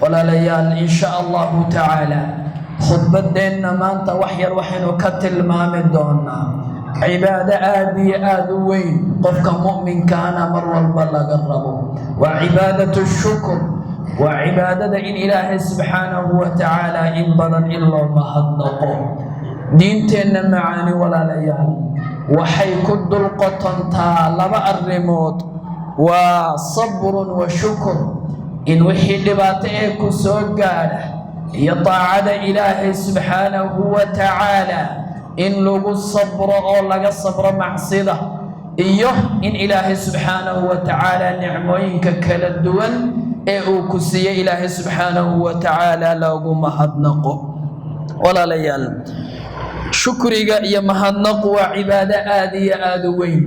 Walaalayaal, insha Allahu tacaala khudbadeenna maanta wax yar waxaynu ka tilmaami doonaa cibaado aada iyo aada u weyn, qofka mu'minkaana mar walba laga rabo. Waa cibaadatu shukr, waa cibaadada in Ilaahay subxaanahu wa tacaala in badan in loo mahadnaqo. Diinteenna macaani, walaalayaal, waxay ku dulqotontaa laba arrimood: waa sabrun wa shukr, in wixii dhibaato ee ku soo gaadha iyo daacada Ilaahay subxaanahu wa tacaala in lagu sabro oo laga sabro macsida, iyo in Ilaahay subxaanahu wa tacaala nicmooyinka kala duwan ee uu ku siiyey Ilaahay subxaanahu wa tacaala loogu mahadnaqo. Walaalayaal, shukriga iyo mahadnaqu waa cibaado aada iyo aada u weyn,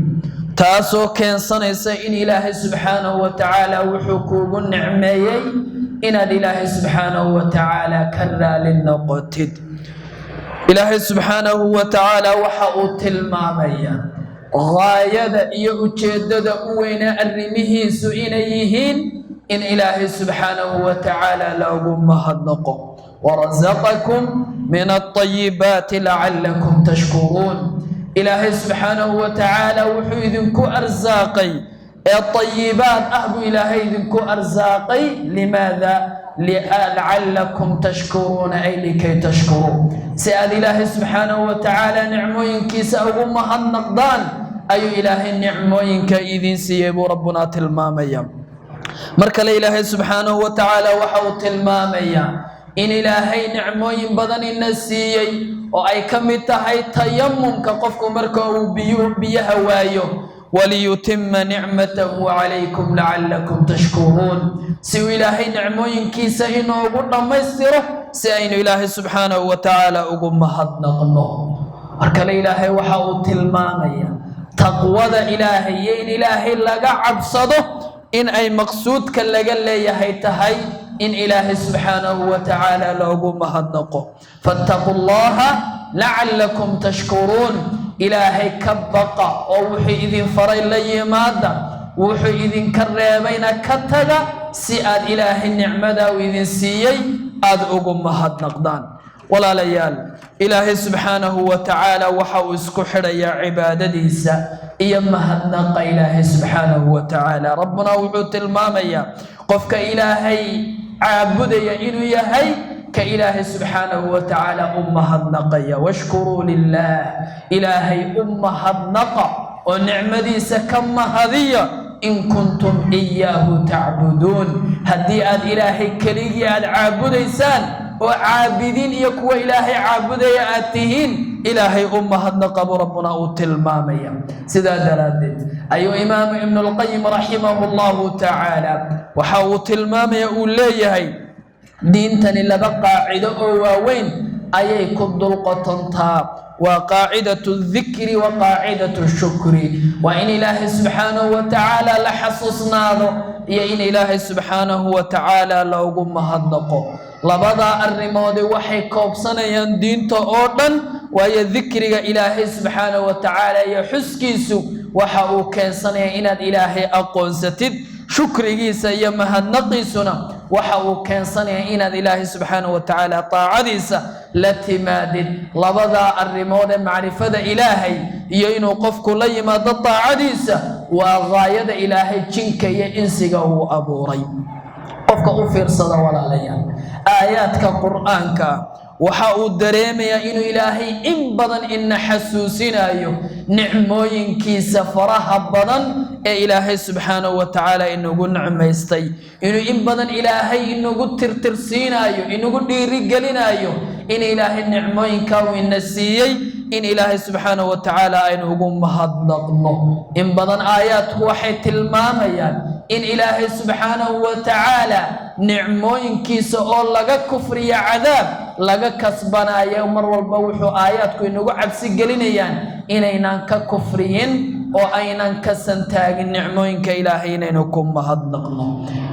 taasoo keensanaysa in Ilaahay subxaanahu wa tacaala wuxuu kuugu nicmeeyey inaad Ilaahay subxaanahu wa tacaala ka raali noqotid. Ilaahay subxaanahu wa tacaala waxa uu tilmaamaya gaayada iyo ujeeddada u weynaa arrimihiisu inay yihiin in Ilaahay subxaanahu wa tacaala loogu mahadnaqo. "Warasaqakum min alطayibaati lacalakum tashkuruun." Ilaahay subxaanahu wa tacaala wuxuu idinku arsaaqay ee tayibaad ah buu Ilaahay idinku arsaaqay. Limaada? Lacalakum tashkuruuna, ay likay tashkuruu, si aad Ilaahay subxaanahu wa tacaala nicmooyinkiisa ugu mahadnaqdaan ayuu Ilaahay nicmooyinka idin siiyey, buu Rabbunaa tilmaamaya. Mar kale Ilaahay subxaanahu wa tacaala waxa uu tilmaamayaa in Ilaahay nicmooyin badan ina siiyey, oo ay ka mid tahay tayamumka, qofku marka uu biyaha waayo. "Waliyutima nicmatahu calaykum lacalakum tashkuruun", si uu Ilaahay nicmooyinkiisa inoogu dhammaystiro, si aynu Ilaahay subxaanahu wa tacaala ugu mahadnaqno. Mar kale Ilaahay waxa uu tilmaamaya taqwada Ilaahay iyo in Ilaahay laga cabsado in ay maqsuudka laga leeyahay tahay in Ilaahay subxaanahu wa tacaala loogu mahadnaqo. "Fattaquu Llaha lacalakum tashkuruun." Ilaahay ka baqa oo wuxuu idin faray la yimaada, wuxuu idinka reebayna ka taga, si aad Ilaahay nicmada uu idin siiyey aada ugu mahadnaqdaan. Walaalayaal, Ilaahay subxaanahu wa tacaala waxa uu isku xidhayaa cibaadadiisa iyo mahadnaqa Ilaahay subxaanahu wa tacaala. Rabbuna wuxuu tilmaamayaa qofka Ilaahay caabudaya inuu yahay ka Ilaahay subxaanahu wa tacaala u mahadnaqaya. "Washkuruu lilah", Ilaahay u mahadnaqa oo nicmadiisa ka mahadiya, "in kuntum iyaahu tacbuduun", haddii aad Ilaahay keligii aad caabudaysaan oo caabidiin iyo kuwa Ilaahay caabudaya aad tihiin, Ilaahay u mahadnaqa, buu Rabbuna uu tilmaamaya. Sidaa daraaddeed ayuu Imaamu Ibnulqayim raximahu Allahu tacaala waxa uu tilmaamaya, uu leeyahay, diintani laba qaacido oo waaweyn ayay ku dulqotontaa: waa qaacidatu dikri wa qaacidatu shukri. Waa in Ilaahay subxaanahu wa tacaala la xasuusnaado iyo in Ilaahay subxaanahu wa tacaala loogu mahadnaqo. Labadaa arrimoodi waxay koobsanayaan diinta oo dhan, waayo dikriga Ilaahay subxaanahu wa tacaala iyo xuskiisu waxa uu keensanaya inaad Ilaahay aqoonsatid, shukrigiisa iyo mahadnaqiisuna waxa uu keensanaya inaad Ilaahay subxaanahu wa tacaala taacadiisa la timaadid. Labadaa arrimood ee macrifada Ilaahay iyo inuu qofku la yimaado taacadiisa waa gaayada Ilaahay jinka iyo insiga uu abuuray. Qofka u fiirsada, walaalayaal, aayaadka Qur'aanka waxa uu dareemayaa inuu Ilaahay in badan ina xasuusinayo nicmooyinkiisa faraha badan ee Ilaahay subxaanahu wa tacaala inagu nicmaystay, inuu in badan Ilaahay inagu tirtirsiinayo, inagu dhiirigelinayo in Ilaahay nicmooyinka uu ina siiyey in Ilaahay subxaanahu wa tacaala aynu ugu mahadnaqno. In badan aayaadku waxay tilmaamayaan in Ilaahay subxaanahu wa tacaala nicmooyinkiisa oo laga kufriya cadaab laga kasbanayo. Mar walba wuxuu aayaadku inagu cabsi gelinayaan inaynan ka kufriyin oo aynan ka santaagin nicmooyinka Ilaahay inaynu ku mahadnaqno.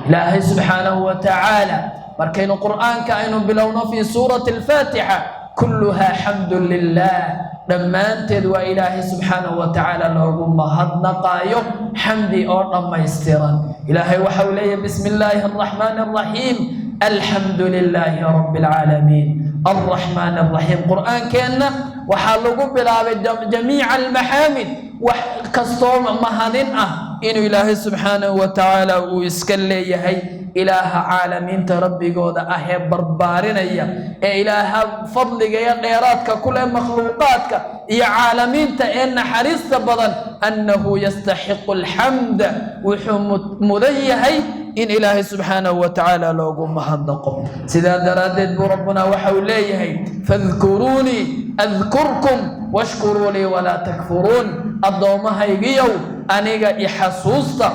Ilaahay subxaanahu wa tacaala markaynu Qur'aanka aynu bilowno fii suurati Alfaatixa, kulluhaa xamdu lilah, dhammaanteed waa Ilaahay subxaanahu wa tacaala loogu mahadnaqaayo xamdi oo dhammaystiran. Ilaahay waxa uu leeyahay: "Bismi illaahi araxmaani araxiim." Alxamdu lilaahi rabbi alcaalamiin, alraxmaan alraxiim. Qur-aankeenna waxaa lagu bilaabay jamiica almaxaamid, wax kastoo mahadin ah inuu Ilaahay subxaanahu wa tacaala uu iska leeyahay, Ilaaha caalamiinta rabbigooda ah ee barbaarinaya, ee Ilaaha fadliga iyo dheeraadka ku leh makhluuqaadka iyo caalamiinta, ee naxariista badan. Annahu yastaxiqu alxamda, wuxuu mudan yahay in Ilaahay subxaanahu wa tacaala loogu mahadnaqo. Sidaa daraaddeed buu Rabbuna waxa uu leeyahay: "Fadkuruunii adkurkum washkuruu lii walaa takfuruun." Addoommahaygiyow, aniga i xasuusta,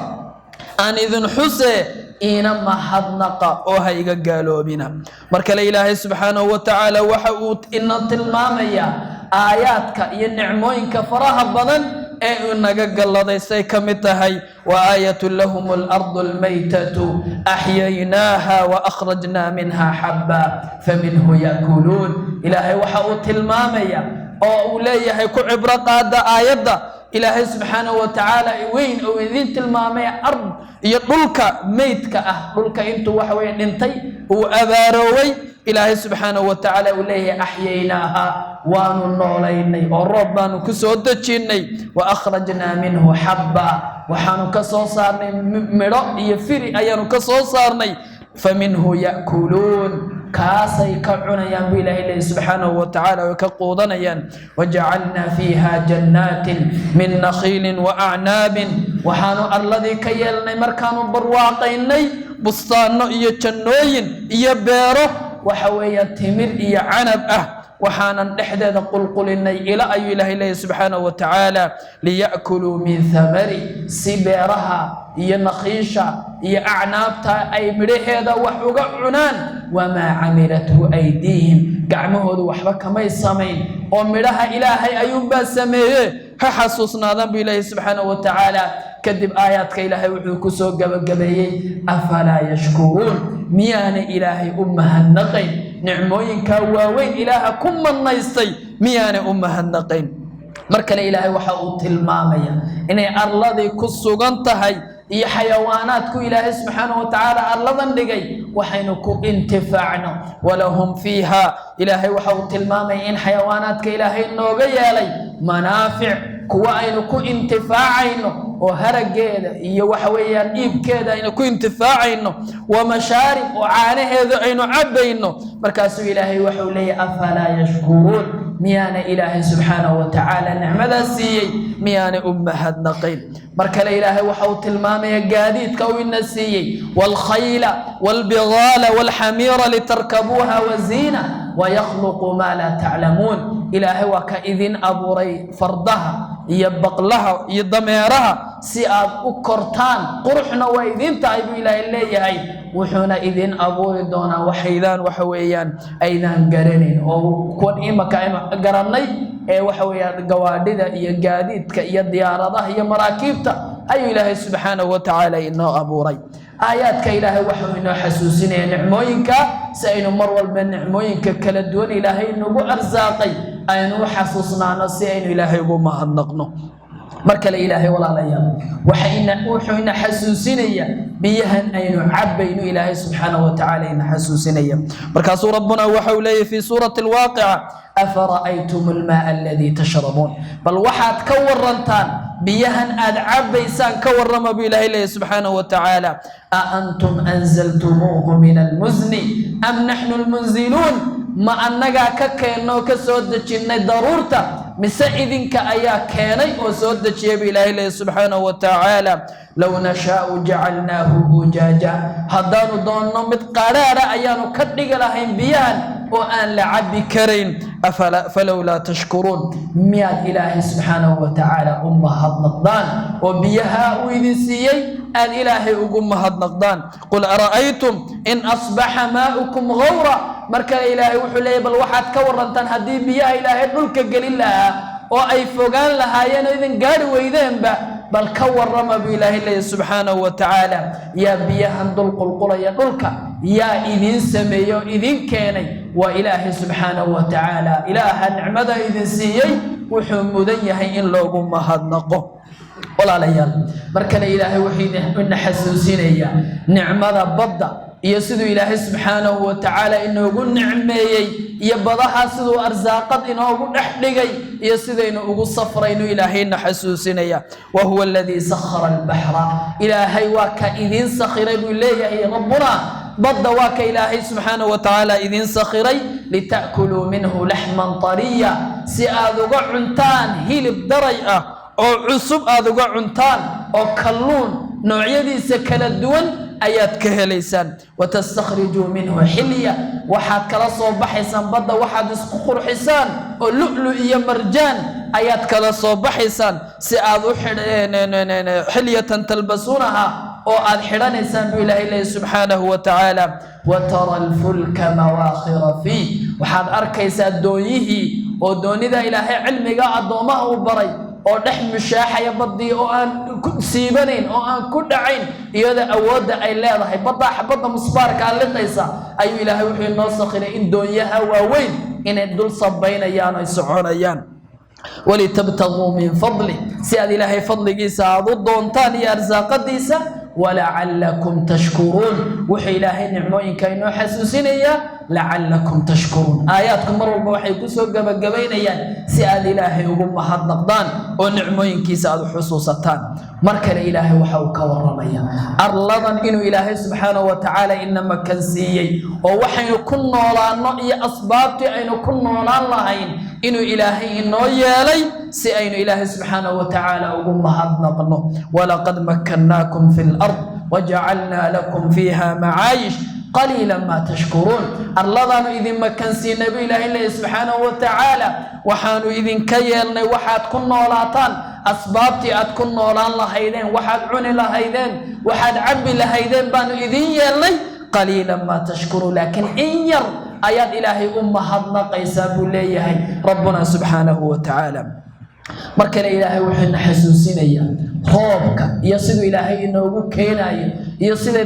aan idin xusee, iina mahadnaqa oo ha iga gaaloobina. Mar kale Ilaahay subxaanahu wa tacaala waxa uu ina tilmaamayaa aayaadka iyo nicmooyinka faraha badan ee inaga galladaysay ka mid tahay: "Wa aayatun lahum alardu almaytatu axyaynaaha wa akhrajnaa minha xabba faminhu ya'kuluun." Ilaahay waxa uu tilmaamaya oo uu leeyahay: ku cibro qaada aayadda Ilaahay subxaanahu wa tacaala weyn uu idin tilmaamay, ard iyo dhulka meydka ah, dhulka intuu waxa weye dhintay, uu abaarooway. Ilaahay subxaanahu wa tacaala uu leeyahay: "Axyaynaaha," waanu noolaynay oo roob baanu ku soo dejinnay. "Wa akhrajnaa minhu xabba," waxaanu ka soo saarnay midho iyo firi ayaanu ka soo saarnay. "Faminhu ya'kuluun," kaasay ka cunayaan buu Ilahay leeyahy subxaanahu wa tacala, way ka quudanayaan. "Wajacalnaa fiiha jannaatin min nakhiilin wa acnaabin," waxaanu arladii ka yeelnay markaanu barwaaqaynay bustaano iyo jannooyin iyo beero, waxa weeyaan timir iyo canab ah. Waxaanan dhexdeeda qulqulinay ila, ayuu Ilaahay leeyahy subxaanahu wa tacaala, "liya'kuluu min thamari," si beeraha iyo nakhiisha iyo acnaabta ay midhaheeda wax uga cunaan. "Wamaa camilathu aydiihim," gacmahoodu waxba kamay samayn oo midhaha Ilaahay ayuunbaa sameeye, ha xasuusnaadaan buu Ilaahay subxaanahu wa tacaala. Kadib aayaadka Ilaahay wuxuu ku soo gabagabeeyey: "Afalaa yashkuruun?" Miyaana Ilaahay u mahadnaqayn nicmooyinkaa waaweyn Ilaaha ku manaystay? Miyaanay u mahadnaqayn? Mar kale Ilaahay waxa uu tilmaamaya inay arladii ku sugan tahay iyo xayawaanaadku Ilaahay subxaanahu wa tacaala arladan dhigay waxaynu ku intifaacno. "Walahum fiiha," Ilaahay waxa uu tilmaamaya in xayawaanaadka Ilaahay nooga yeelay manaafic, kuwa aynu ku intifaacayno oo harageeda iyo waxa weeyaan iibkeeda aynu ku intifaacayno, wa mashaarib, oo caanaheedu aynu cabbayno. Markaasuu Ilaahay waxau leeyahay: "Afalaa yashkuruun?" Miyaana Ilaahay subxaanahu wa tacaala nicmadaas siiyey miyaanay u mahadnaqayn? Mar kale Ilaahay waxa uu tilmaamaya gaadiidka uu ina siiyey: "Waalkhayla waalbigaala waalxamiira litarkabuuha waziina wayakhluqu maa laa taclamuun." Ilaahay waa ka idin abuuray fardaha iyo baqlaha iyo dameeraha si aad u kortaan, quruxna waa idin tahay buu Ilaahay leeyahay. Wuxuuna idin abuuri doonaa waxaydaan waxa weeyaan aydaan garanayn, oo kuwan imaka aynu garannay ee waxa weeyaan gawaadhida iyo gaadiidka iyo diyaaradaha iyo maraakiibta ayuu Ilaahay subxaanahu wa tacaala inoo abuuray. Aayaadka Ilaahay waxau inoo xasuusinaya nicmooyinka, si aynu mar walba nicmooyinka kala duwan Ilaahay nagu arsaaqay aynu u xasuusnaano, si aynu Ilaahay ugu mahadnaqno. Mar kale Ilaahay, walaalayaal, wuxuu ina xasuusinaya biyahan aynu cabbayno. Ilaahay subxaanahu wa tacaala ina xasuusinaya. Markaasuu Rabbuna waxa uu leeyahy fi suurati alwaaqica: "Afara'aytum almaa aladii tashrabuun?" Bal waxaad ka warantaan biyahan aad cabbaysaan, ka warrama buu Ilaahay leeyahy subxaanahu wa tacaala. "A antum anzaltumuuhu min almuzni am naxnu almunziluun?" Ma annagaa ka keennoo ka soo dejinnay daruurta, mise idinka ayaa keenay oo soo dejiyay, buu Ilaahay leeyahy subxaanahu wa tacaala. "Low nashaau jacalnaahu ujaaja," haddaanu doonno mid qadhaadha ayaanu ka dhigi lahayn biyahan oo aan la cabbi karayn. "Falowlaa tashkuruun?" Miyaad Ilaahay subxaanahu wa tacaala u mahadnaqdaan oo biyaha uu idin siiyey aad Ilaahay ugu mahadnaqdaan? "Qul ara'aytum in asbaxa maa'ukum gawra." Mar kale Ilaahay wuxuu leeyahy: bal waxaad ka warantaan haddii biyaha Ilaahay dhulka gelin lahaa oo ay fogaan lahaayeen oo idin gaari weydeenba, bal ka warrama, buu Ilaahay leeyahy subxaanahu wa tacaala. Yaa biyahan dul qulqulaya dhulka, yaa idin sameeyey oo idin keenay? Waa Ilaahay subxaanahu wa tacaala. Ilaaha nicmada idin siiyey wuxuu mudan yahay in loogu mahadnaqo. Walaalayaal, mar kale Ilaahay wuxuu ina xasuusinayaa nicmada badda. Iyo siduu Ilaahay subxaanahu wa tacaala inoogu nicmeeyey, iyo badaha siduu arsaaqad inoogu dhex dhigay, iyo sidaynu ugu safraynu Ilaahayna xasuusinaya. Wa huwa aladii sakhara albaxra, Ilaahay waa ka idiin sakhiray buu leeyahay rabbuna. Badda waa ka Ilaahay subxaanahu wa tacaala idiin sakhiray lita'kuluu minhu laxman tariya, si aad uga cuntaan hilib daray ah oo cusub aad uga cuntaan, oo kalluun noocyadiisa kala duwan ayaad ka helaysaan. Watastakhrijuu minhu xilya, waxaad kala soo baxaysaan badda waxaad isku qurxisaan oo lu'lu iyo marjaan ayaad kala soo baxaysaan, si aad u xilyatan talbasuunaha, oo aad xidhanaysaan buu Ilaahay leeyahy subxaanahu wa tacaala. Wa tara alfulka mawaakhira fiih, waxaad arkaysaa doonyihii oo doonida Ilaahay cilmiga addoommaha uu baray oo dhex mushaaxaya baddii, oo aan ku siibanayn oo aan ku dhacayn, iyada awoodda ay leedahay baddaa xabadda musbaarkaa liqaysa ayuu Ilaahay wuxuu inoo sakhiray in doonyaha waaweyn inay dul sabaynayaan, ay soconayaan. Walitabtaguu min fadlih, si aad Ilaahay fadligiisa aad u doontaan iyo arsaaqadiisa. Walacalakum tashkuruun, wuxuu Ilaahay nicmooyinka inoo xasuusinayaa lacalakum tashkuruun. Aayaadku mar walba waxay kusoo gebagabaynayaan si aad Ilaahay ugu mahadnaqdaan oo nicmooyinkiisa aad u xusuusataan. Mar kale Ilaahay waxa uu ka waramaya arladan inuu Ilaahay subxaanahu wa tacaala ina makansiiyey, oo waxaynu ku noolaano iyo asbaabtii aynu ku noolaan lahayn inuu Ilaahay inoo yeelay, si aynu Ilaahay subxaanahu wa tacaala ugu mahadnaqno. Walaqad makkannaakum fi lard wajacalnaa lakum fiiha macaayish qaliila maa tashkuruun. Arladaanu idin makansiinay buu Ilaahay leeyahy subxaanahu wa tacaala, waxaanu idinka yeelnay waxaad ku noolaataan, asbaabtii aad ku noolaan lahaydeen, waxaad cuni lahaydeen, waxaad cabbi lahaydeen baanu idin yeelnay. Qaliila maa tashkuruun, laakiin in yar ayaad Ilaahay u mahadnaqaysaa buu leeyahay rabbuna subxaanahu wa tacaala. Mar kale Ilaahay wuxuuna xasuusinayaa roobka iyo siduu Ilaahay inoogu keenayo, iyo sida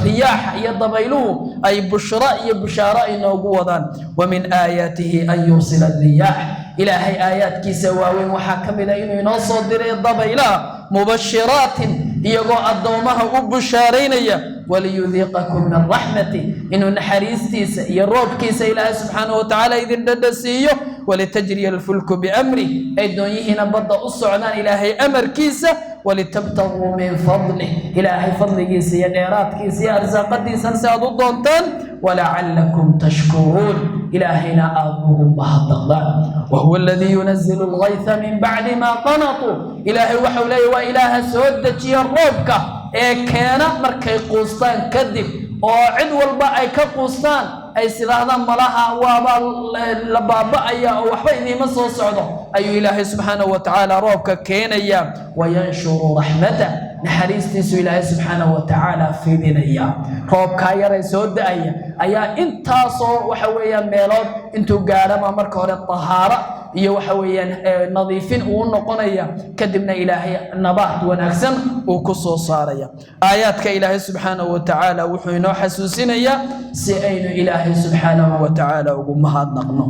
riyaaxa iyo dabayluhu ay bushro iyo bushaaro inoogu wadaan. Wa min aayaatihi an yursila riyaax, Ilaahay aayaadkiisa waaweyn waxaa ka mid a inuu inoo soo diray dabaylaha, mubashiraatin, iyagoo addoommaha u bushaaraynaya. Waliyudiiqakum min raxmati, inuu naxariistiisa iyo roobkiisa Ilaahay subxaanahu wa tacaala idin dhadhasiiyo. Walitajriya alfulku biamrih, ay doonyihiina badda u socdaan Ilaahay amarkiisa. Walitabtaguu min fadlih, Ilaahay fadligiisa iyo dheeraadkiisa iyo arsaaqadiisan si aad u doontaan. Walacalakum tashkuruun, Ilaahayna aada ugu mahadnaqdaan. Wahuwa aladii yunazilu algaytha min bacdi maa qanatuu, Ilaahay waxau leeyahy waa Ilaaha soo dejiya roobka ee keena markay quustaan kadib, oo cid walba ay ka quustaan, ay sidaahdaan malaha waaba la baaba'aya oo waxba idiima soo socdo, ayuu Ilaahay subxaanahu wa tacaala roobka keenaya. Wayanshuru raxmata, naxariistiisu Ilaahay subxaanahu wa tacaala fidinaya. Roobkaa yaray soo da-aya ayaa intaasoo waxa weeyaan meelood intuu gaadhaba marka hore tahaara iyo waxa weeyaan nadiifin uu noqonaya, kadibna Ilaahay nabaad wanaagsan uu ku soo saaraya. Aayaadka Ilaahay subxaanahu wa tacaala wuxuu inoo xasuusinayaa si aynu Ilaahay subxaanahu wa tacaala ugu mahadnaqno.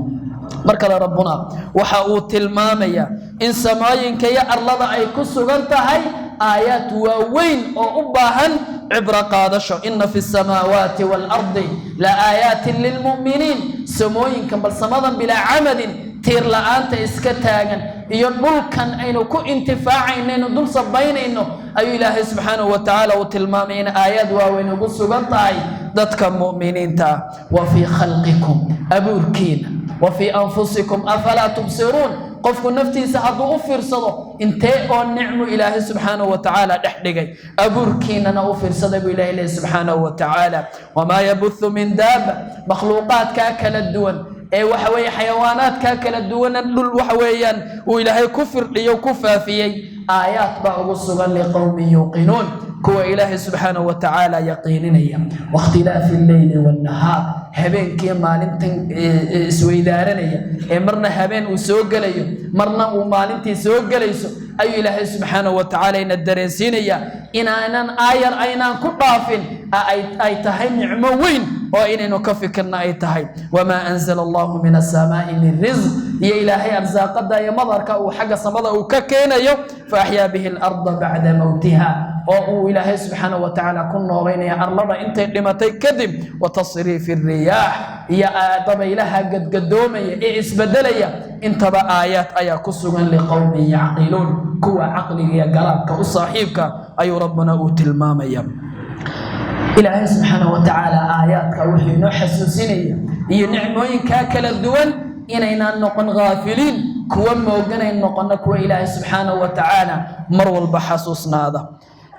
Mar kale rabbuna waxa uu tilmaamayaa in samooyinka iyo arlada ay ku sugan tahay aayaad waaweyn oo u baahan cibro qaadasho. Ina fi samaawaati waalardi la aayaatin lilmu'miniin. Samooyinkan, bal samadan bilaa camadin, tiir la-aanta iska taagan, iyo dhulkan aynu ku intifaacayno, aynu dul sabaynayno, ayuu Ilaahay subxaanahu wa tacaala uu tilmaamay in aayaad waaweyn ugu sugan tahay dadka mu'miniinta ah. Wa fii khalqikum, abuurkiina, wa fii anfusikum afalaa tubsiruun. Qofku naftiisa hadduu u fiirsado, intee oo nicmu Ilaahay subxaanahu wa tacaala dhex dhigay. Abuurkiinana u fiirsaday buu Ilahay leeyahy subxaanahu wa tacaala. Wamaa yabuthu min daaba, makhluuqaadkaa kala duwan ee waxa weeye xayawaanaadkaa kala duwana dhul waxa weeyaan uu Ilaahay ku firdhiyo, ku faafiyey, aayaad baa ugu sugan liqowmin yuuqinuun, kuwa Ilaahay subxaanahu wa tacaala yaqiininaya. Wakhtilaafi alleyli waannahaar, habeenkii maalintan isweydaaranaya ee marna habeen uu soo gelayo, marna uu maalintii soo gelayso, ayuu Ilaahay subxaanahu wa tacaala ina dareensiinaya inaanan aayar aynaan ku dhaafin, ay tahay nicmo weyn oo inaynu ka fikirna ay tahay. Wamaa anzala allahu min asamaai min risq, iyo Ilaahay arsaaqada iyo madarka uu xagga samada uu ka keenayo. Fa axyaa bihi alarda bacda mowtiha. Oo uu Ilaahay subxaanahu wa tacaala ku noolaynaya arlada intay dhimatay kadib, wa tasriifi riyaax, iyo dabaylaha gadgadoomaya ee isbedelaya, intaba aayaad ayaa ku sugan liqowmin yacqiluun, kuwa caqliga iyo garaadka u saaxiibka ayuu Rabbuna uu tilmaamaya. Ilaahay subxaanahu wa tacaala aayaadka wuxuu inoo xasuusinaya iyo nicmooyinkaa kala duwan inaynaan noqon ghaafiliin, kuwa mooganayn noqono, kuwa Ilaahay subxaanahu wa tacaala mar walba xasuusnaada.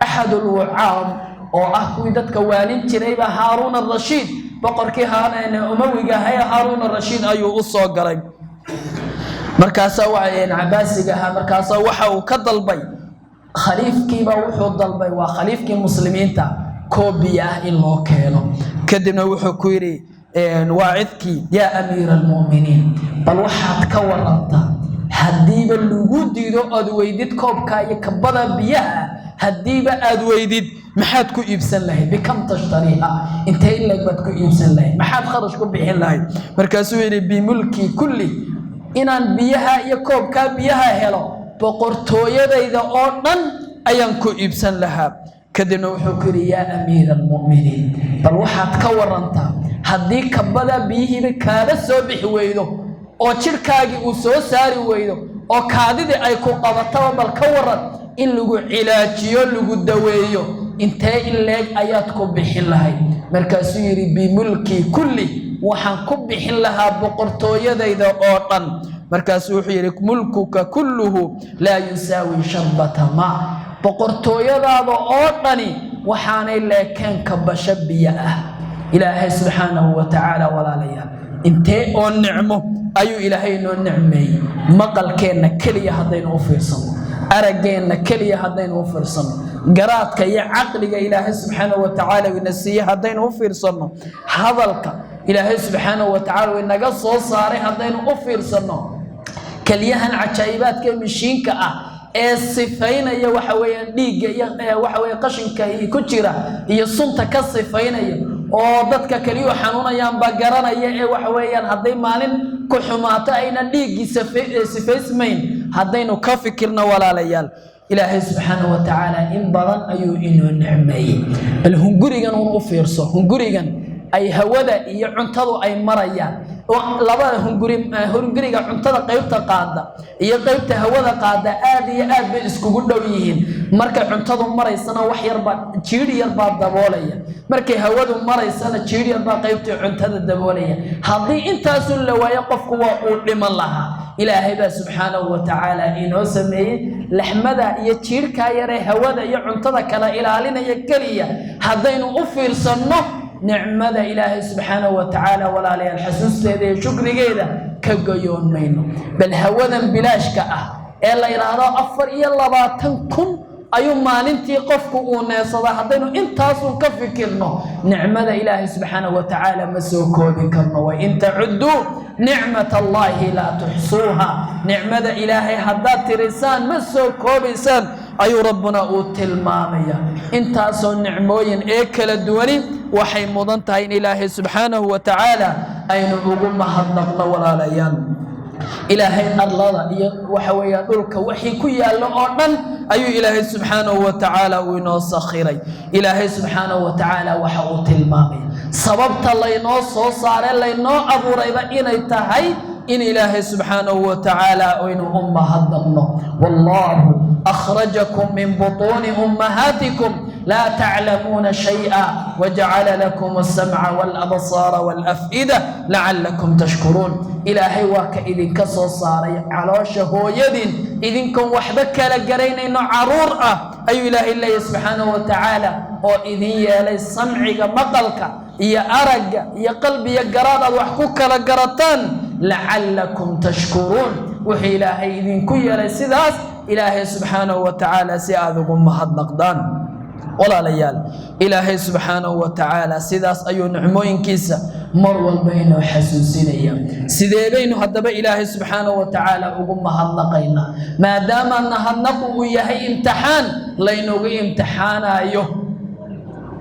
Axad ulwucaam oo ah kuwii dadka waalin jirayba Haaruun Arashiid, boqorkii Umawiga ahaa ee Haaruun Arashiid, ayuu u soo galay. Markaasaa Cabaasiga ahaa, markaasaa waxa uu ka dalbay khaliifkiiba, wuxuu dalbay, waa khaliifkii muslimiinta, koob biyo ah in loo keeno. Kadibna wuxuu ku yidhi waacidkii: "Yaa amiira almu'miniin, bal waxaad ka warantaa haddiiba lagu diido ood weydid koobka iyo kabada biyaha, haddiiba aad weydid, maxaad ku iibsan lahayd? Bikam tashtariiha? Intee in leeg baad ku iibsan lahayd? Maxaad kharash ku bixin lahayd?" Markaasuu yidhi: "Bimulki kulli, inaan biyaha iyo koobkaa biyaha helo, boqortooyadayda oo dhan ayaan ku iibsan lahaa." Kadibna wuxuu ku yidhi: "Yaa amiira almu'miniin, bal waxaad ka warantaa haddii kabada biyihiiba kaaba soo bixi weydo oo jidhkaagii uu soo saari weydo oo kaadidii ay ku qabataba, bal ka waran in lagu cilaajiyo, lagu daweeyo, intee in leeg ayaad ku bixin lahayd?" Markaasuu yidhi: "Bimulkii kulli, waxaan ku bixin lahaa boqortooyadayda oo dhan." Markaasuu wuxuu yidhi: "Mulkuka kulluhu laa yusaawi sharbata maa, boqortooyadaada oo dhani waxaanay leekeen kabasho biyo ah." Ilaahay subxaanahu wa tacaala, walaalayaal, intee oo nicmo ayuu Ilaahay inoo nicmeeyey? Maqalkeenna keliya haddaynu u fiirsanno, araggeenna keliya haddaynu u fiirsanno, garaadka iyo caqliga Ilaahay subxaanahu wa tacaala ina siiyey haddaynu u fiirsanno, hadalka Ilaahay subxaanahu wa tacala inaga soo saaray haddaynu u fiirsanno, keliyahan cajaa'ibaadka ee mishiinka ah ee sifaynaya waxa weeyaan dhiigga iyo waxa weeye qashinka ku jira iyo sunta ka sifaynaya, oo dadka keliyuhu xanuunayaan baa garanaya, ee waxa weeyaan hadday maalin ku xumaato ayna dhiiggii sifaysmayn, haddaynu ka fikirno, walaalayaal, Ilaahay subxaanahu wa tacaala in badan ayuu inoo nicmeeyey. Bal hungurigan uun u fiirso, hungurigan ay hawada iyo cuntadu ay marayaan oo labada hunguri, hunguriga cuntada qaybta qaada iyo qaybta hawada qaada, aad iyo aad bay iskugu dhow yihiin. Markay cuntadu maraysana wax yarbaa, jiidh yarbaa daboolaya. Markay hawadu maraysana jiidh yarbaa qaybtii cuntada daboolaya. Haddii intaasun la waayo, qofku waa uu dhiman lahaa. Ilaahay baa subxaanahu wa tacaala inoo sameeyey laxmada iyo jiidhkaa yaree hawada iyo cuntada kala ilaalinaya keliya. Haddaynu u fiirsanno nicmada Ilaahay subxaanahu wa tacaala, walaalayaal, xasuusteeda iyo shukrigeeda ka goyoon mayno. Bal hawadan bilaashka ah ee la yidhaahdo 24,000 ayuu maalintii qofku uu neesadaa, haddaynu intaasun ka fikirno, nicmada Ilaahay subxaanahu wa tacaala ma soo koobi karno. Wain tacudduu nicmat Allahi laa tuxsuuha, nicmada Ilaahay haddaad tirisaan ma soo koobaysaan, ayuu Rabbuna uu tilmaamaya. Intaasoo nicmooyin ee kala duwani waxay mudan tahay in Ilaahay subxaanahu wa tacaala aynu ugu mahadnaqno. Walaalayaal, Ilaahay arlada iyo waxa weeyaan dhulka wixii ku yaallo oo dhan ayuu Ilaahay subxaanahu wa tacaala uu inoo sakhiray. Ilaahay subxaanahu wa tacaala waxa uu tilmaamaya sababta laynoo soo saare, laynoo abuurayba, inay tahay in Ilaahay subxaanahu wa tacaala aynu u mahadnaqno. "Wallaahu akhrajakum min butuuni ummahaatikum laa taclamuuna shayئa wajacala lakum aلsamca wاlabsaara wاlaf'ida lacalakum tashkuruun." Ilaahay waa ka idinka soo saaray caloosha hooyadiin idinkoon waxba kala garaynayno, caruur ah, ayuu Ilaahay leeyahy subxaanahu wa tacaala, oo idin yeelay samciga, maqalka, iyo aragga, iyo qalbiya garaad aad wax ku kala garataan, lacalakum tashkuruun. Wuxuu Ilaahay idinku yeelay sidaas, Ilaahay subxaanahu wa tacaala si aada ugu mahadnaqdaan. Walaalayaal, Ilaahay subxaanahu wa tacaala sidaas ayuu nicmooyinkiisa mar walba inoo xasuusinaya. Sidee baynu haddaba Ilaahay subxaanahu wa tacaala ugu mahadnaqaynaa, maadaama mahadnaqu uu yahay imtixaan laynagu imtixaanayo?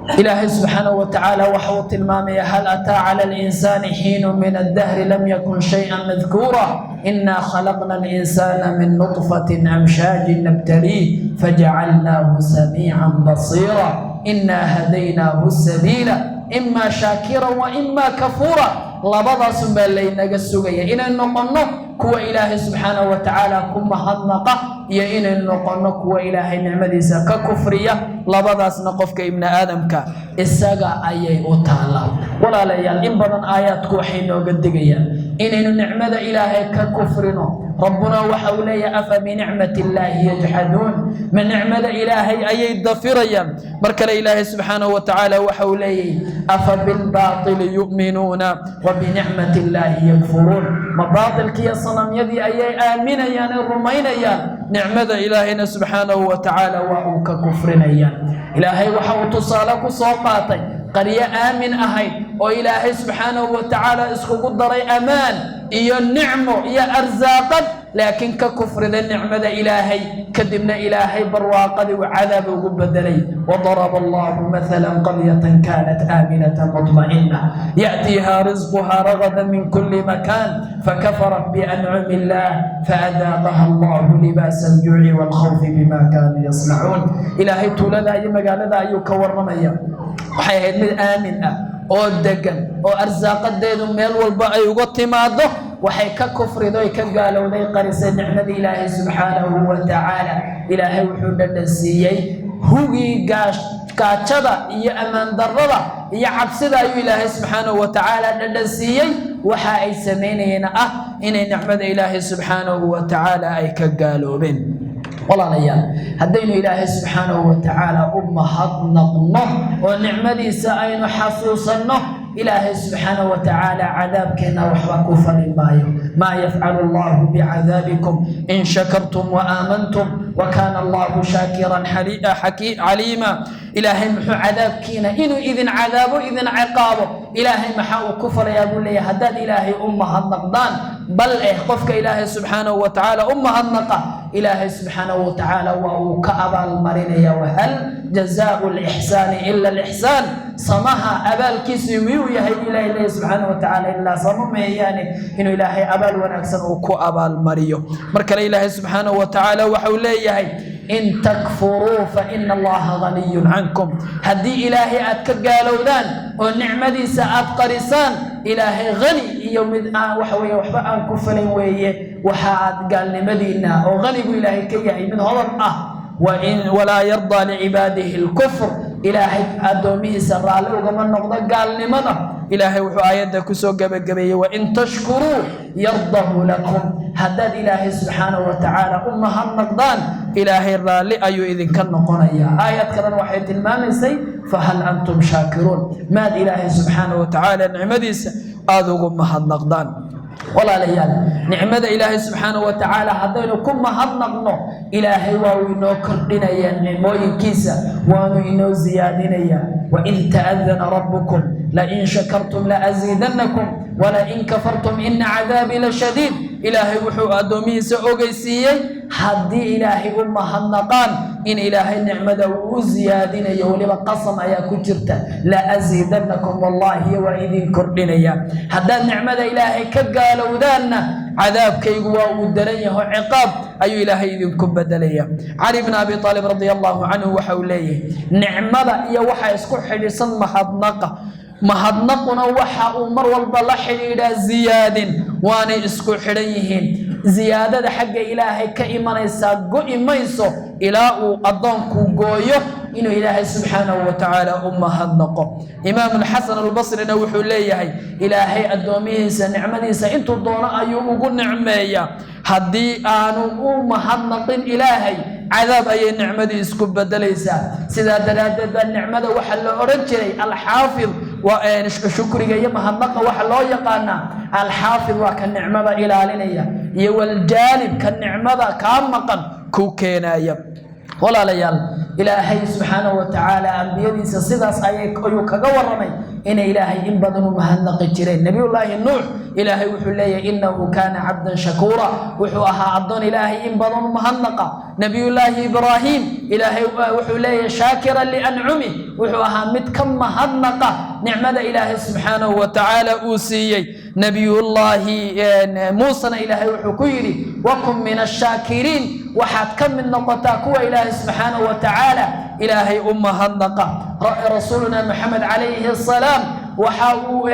Ilaahay subxaanahu wa tacaala waxa uu tilmaamaya: "Hal ataa cala alinsaani xiinu min addahri lam yakun shay-an madkuura, inaa khalaqna alinsana min nutfatin amshaajin nabtaliih, fajacalnaahu samiican basiira, inaa hadaynaahu sabiila, ima shaakira wa ima kafuura." Labadaasun baa laynaga sugaya: inay noqonno kuwa Ilaahay subxaanahu wa tacaala ku mahadnaqa iyo inay noqonno kuwa Ilaahay nicmadiisa ka kufriya. Labadaasna qofka ibni aadamka isaga ayay u taallaa. Walaalayaal, in badan aayaadku waxay nooga digayaan inaynu nicmada Ilaahay ka kufrino. Rabbuna waxa uu leeyahay: "Afa binicmati illaahi yajxaduun?" Ma nicmada Ilaahay ayay dafirayaan? Mar kale Ilaahay subxaanahu wa tacaala waxa uu leeyahay: "Afa bilbaatili yu'minuuna wa binicmati illaahi yakfuruun?" Ma baatilkiiyo sanamyadii ayay aaminayaan ee rumaynayaan, nicmada Ilaahayna subxaanahu wa tacaala waa uu ka kufrinayaan? Ilaahay waxa uu tusaale ku soo qaatay qaryo aamin ahayd oo Ilaahay subxaanahu wa tacaala iskugu daray ammaan iyo nicmo iyo arsaaqad, laakiin ka kufriday nicmada Ilaahay, kadibna Ilaahay barwaaqadii uu cadaab ugu bedelay. "Wadaraba allahu mathala qaryatan kaanat aaminatan mutma'ina, ya'tiiha risquha ragadan min kulli makan, fakafarat biancumi illah, faadaaqaha allahu libaasa aljuuci waalkhawfi bima kaanuu yasnacuun." Ilaahay tuulada iyo magaalada ayuu ka waramaya. Waxay ahayd mid aamin ah oo degan oo arsaaqadeedu meel walba ay uga timaado. Waxay ka kufriday, ka gaalowday, qarisay nicmadii Ilaahay subxaanahu wa tacaala. Ilaahay wuxuu dhadhan siiyey hugii gaajada iyo ammaan darrada iyo cabsida ayuu Ilaahay subxaanahu wa tacaala dhadhan siiyey. Waxa ay samaynayeen ah inay nicmada Ilaahay subxaanahu wa tacaala ay ka gaaloobeen. Walaalayaal, haddaynu Ilaahay subxaanahu wa tacaala u mahadnaqno oo nicmadiisa aynu xasuusanno, Ilaahay subxaanahu wa tacaala cadaabkeenna waxba ku fali maayo. "Maa yafcalu allahu bicadaabikum in shakartum wa aamantum, wa kaana allahu shaakiran caliima." Ilaahay muxuu cadaabkiina, inuu idin cadaabo, idin ciqaabo, Ilaahay maxaa uu ku falayaa buu leeyahay haddaad Ilaahay u mahadnaqdaan? Bal qofka Ilaahay subxaanahu wa tacaala u mahadnaqa, Ilaahay subxaanahu wa tacaala waa uu ka abaalmarinaya. "Wahal jazaau lixsaani ila alixsaan?" Samaha abaalkiisu miyuu yahay buu Ilahay leeyahy subxaanahu wa tacaala ilaa samo meeyaane inuu Ilaahay abaal wanaagsan uu ku abaalmariyo? Mar kale Ilaahay subxaanahu wa tacaala waxau leeyahay: "In takfuruu fa ina allaha ganiyun cankum." Haddii Ilaahay aad ka gaalowdaan oo nicmadiisa aad qarisaan, Ilaahay hani iyo mid aan waxa weeye waxba aan ku falin weeye waxa aad gaalnimadiina oo hanigu Ilaahay ka yahay, mid hodan ah. "Walaa yardaa licibaadihi alkufr." Ilaahay addoomihiisa raalli ugama noqdo gaalnimada. Ilaahay wuxuu aayadda kusoo gebagabeeyey: "Wain tashkuruu yardahu lakum." Haddaad Ilaahay subxaanahu wa tacaala u mahadnaqdaan, Ilaahay raalli ayuu idinka noqonayaa. Aayad kalena waxay tilmaamaysay: "Fahal antum shaakiruun?" Maad Ilaahay subxaanahu wa tacaala nicmadiisa aada ugu mahadnaqdaan? Walaalayaal, nicmada Ilaahay subxaanahu wa tacaala haddaynu ku mahadnaqno, Ilaahay waa uu inoo kordhinayaa nicmooyinkiisa, waanu inoo siyaadinayaa. "Waid ta'adana rabbukum lain shakartum laasiidannakum, walain kafartum ina cadaabii lashadiid." Ilaahay wuxuu addoomihiisa ogeysiiyey haddii Ilaahay u mahadnaqaan in Ilaahay nicmada uu u siyaadinayo. Weliba qasam ayaa ku jirta: "Laasiidannakum", wallaahi waa idin kordhinaya. Haddaad nicmada Ilaahay ka gaalowdaanna, cadaabkaygu waa uu daran yaho, ciqaab ayuu Ilaahay idinku bedelaya. Cali bn Abi Aalib radia allahu canhu waxa uu leeyahay: nicmada iyo waxa isku xidhisan mahadnaqa, mahadnaquna waxa uu mar walba la xidhiidhaa ziyaadin, waanay isku xidhan yihiin. Ziyaadada xagga Ilaahay ka imanaysaa go'i mayso ilaa uu addoonku gooyo inuu Ilaahay subxaanahu wa tacaala u mahadnaqo. Imaam Alxasan Albasrina wuxuu leeyahay: Ilaahay addoomihiisa nicmadiisa intuu doono ayuu ugu nicmeeyaa. Haddii aanu u mahadnaqin Ilaahay, cadaab ayay nicmadii isku bedelaysaa. Sidaa daraaddeed baa nicmada waxaa la odhan jiray alxaafid. Waa shukriga iyo mahadnaqa waxa loo yaqaanaa alxaafid, waa ka nicmada ilaalinaya, iyo waljaalib, ka nicmada kaa maqan ku keenaya. Walaalayaal, Ilaahay subxaanahu wa tacaala ambiyadiisa sidaas ayuu kaga warramay inay Ilaahay in badan u mahadnaqi jireen. Nabiyullaahi Nuux, Ilaahay wuxuu leeyahay: "Innahu kaana cabdan shakuura." Wuxuu ahaa addoon Ilaahay in badan u mahadnaqa. Nabiyullaahi Ibraahim, Ilaahay wuxuu leeyahay: "Shaakiran liancumih." Wuxuu ahaa mid ka mahadnaqa nicmada Ilaahay subxaanahu wa tacaala uu siiyey. Nabiyullaahi Muusena Ilaahay wuxuu ku yidhi: "Wakun min ashaakiriin." Waxaad ka mid noqotaa kuwa Ilaahay subxaanahu wa tacaala Ilaahay u mahadnaqa. Rasuuluna Maxamed calayhi asalaam waxa uu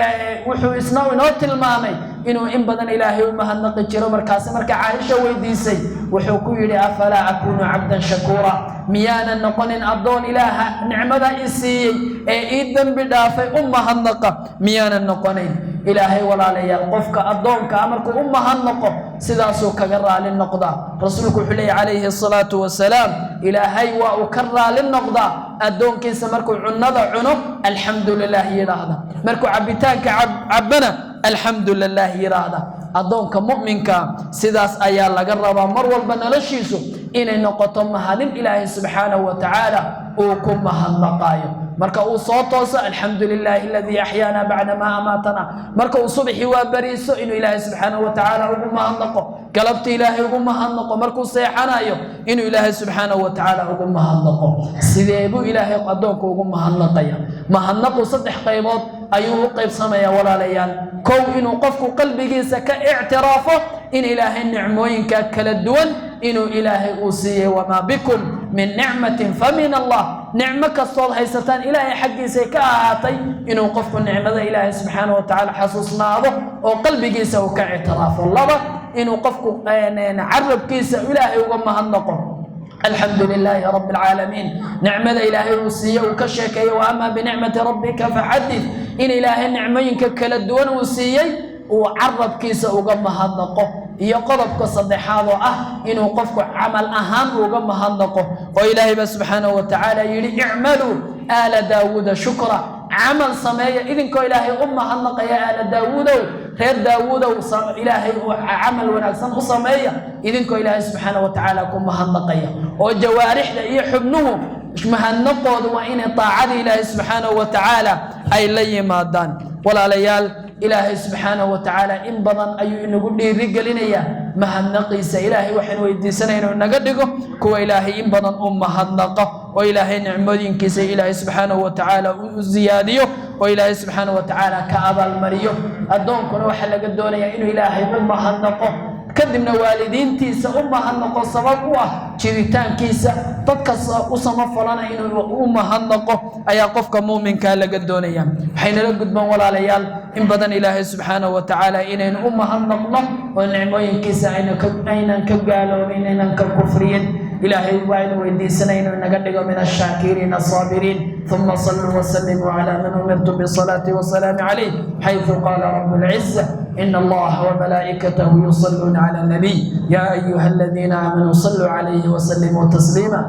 wuxuu isna inoo tilmaamay inuu in badan Ilaahay u mahadnaqi jiro. Markaasi marka Caaisha weydiisay, wuxuu ku yidhi: "Afalaa akuunu cabdan shakuura? Miyaanan noqonin addoon Ilaaha nicmada i siiyey ee ii dembi dhaafay u mahadnaqa? Miyaanan noqonayn?" Ilaahay, walaalayaal, qofka addoonkaa markuu u mahadnaqo, sidaasuu kaga raali noqdaa. Rasuulku wuxuu leeyahy calayhi asalaatu wasalaam: Ilaahay waa uu ka raali noqdaa addoonkiisa markuu cunnada cuno, "Alxamdu lilah" yidhaahda, markuu cabbitaanka cabbana, "Alxamdu lilah" yidhaahda. Addoonka mu'minka sidaas ayaa laga rabaa, mar walba noloshiisu inay noqoto mahadin Ilaahay subxaanahu wa tacaala uu ku mahadnaqaayo. Marka uu soo tooso: "Alxamdu lilaahi aladii axyaana bacda maa amaatana." Marka uu subaxii waa bariiso, inuu Ilaahay subxaanahu wa tacaala ugu mahadnaqo. Galabtii Ilaahay ugu mahadnaqo. Markuu seexanayo, inuu Ilaahay subxaanahu wa tacaala ugu mahadnaqo. Sidee buu Ilaahay addoonka ugu mahadnaqaya? Mahadnaqu saddex qaybood ayuu u qaybsamayaa, walaalayaal. Kow, inuu qofku qalbigiisa ka ictiraafo in Ilaahay nicmooyinka kala duwan inuu Ilaahay uu siiyey. "Wamaa bikum min nicmatin fa min Allah." Nicmo kastood haysataan Ilaahay xaggiisay ka ahaatay. Inuu qofku nicmada Ilaahay subxaanahu wa tacaala xasuusnaado oo qalbigiisa uu ka ictiraafo. Laba, inuu qofku carabkiisa Ilaahay uga mahadnaqo: "Alxamdu lilaahi rabi alcaalamiin." Nicmada Ilaahay uu siiye uu ka sheekeeyo: "Wa amaa binicmati rabbika faxadith." In Ilaahay nicmooyinka kala duwan uu siiyey uu carabkiisa uga mahadnaqo. Iyo qodobka saddexaad oo ah inuu qofku camal ahaan uga mahadnaqo, oo Ilaahay baa subxaanahu wa tacaala yidhi: "Icmaluu aala Daawuuda shukra." Camal sameeya idinkoo Ilaahay u mahadnaqaya. Aala Daawuudow, reer Daawuudow, Ilaahay camal wanaagsan u sameeya idinkoo Ilaahay subxaanahu wa tacaala ku mahadnaqaya. Oo jawaarixda iyo xubnuhu mahadnaqoodu waa inay taacada Ilaahay subxaanahu wa tacaala ay la yimaadaan. Walaalayaal, Ilaahay subxaanahu wa tacaala in badan ayuu inagu dhiirigelinayaa mahadnaqiisa. Ilaahay waxaynu weydiisanaya inuu naga dhigo kuwa Ilaahay in badan u mahadnaqo, oo Ilaahay nicmooyinkiisa Ilaahay subxaanahu wa tacaala u ziyaadiyo, oo Ilaahay subxaanahu wa tacaala ka abaalmariyo. Addoonkuna waxaa laga doonayaa inuu Ilaahay u mahadnaqo, kadibna waalidiintiisa u mahadnaqo, sabab u ah jiritaankiisa. Dadka u samafalana inuu u mahadnaqo ayaa qofka muuminkaa laga doonaya. Waxaynala gudban, walaalayaal, in badan Ilaahay subxaanahu wa tacaala inaynu u mahadnaqno, oo nicmooyinkiisa aynan ka gaaloobin, aynan ka kufriyin. Ilaahay waaynu weydiisanay inuu inaga dhigo min ashaakiriin asaabiriin. Uma saluu wasalimuu calaa man umirtum bisalaati wasalaami calayh, xayثu qaala rab اlciza: "إن الله وملائكته يصلون على النبي يا أيها الذين آمنوا صلوا عليه وسلموا تسليما."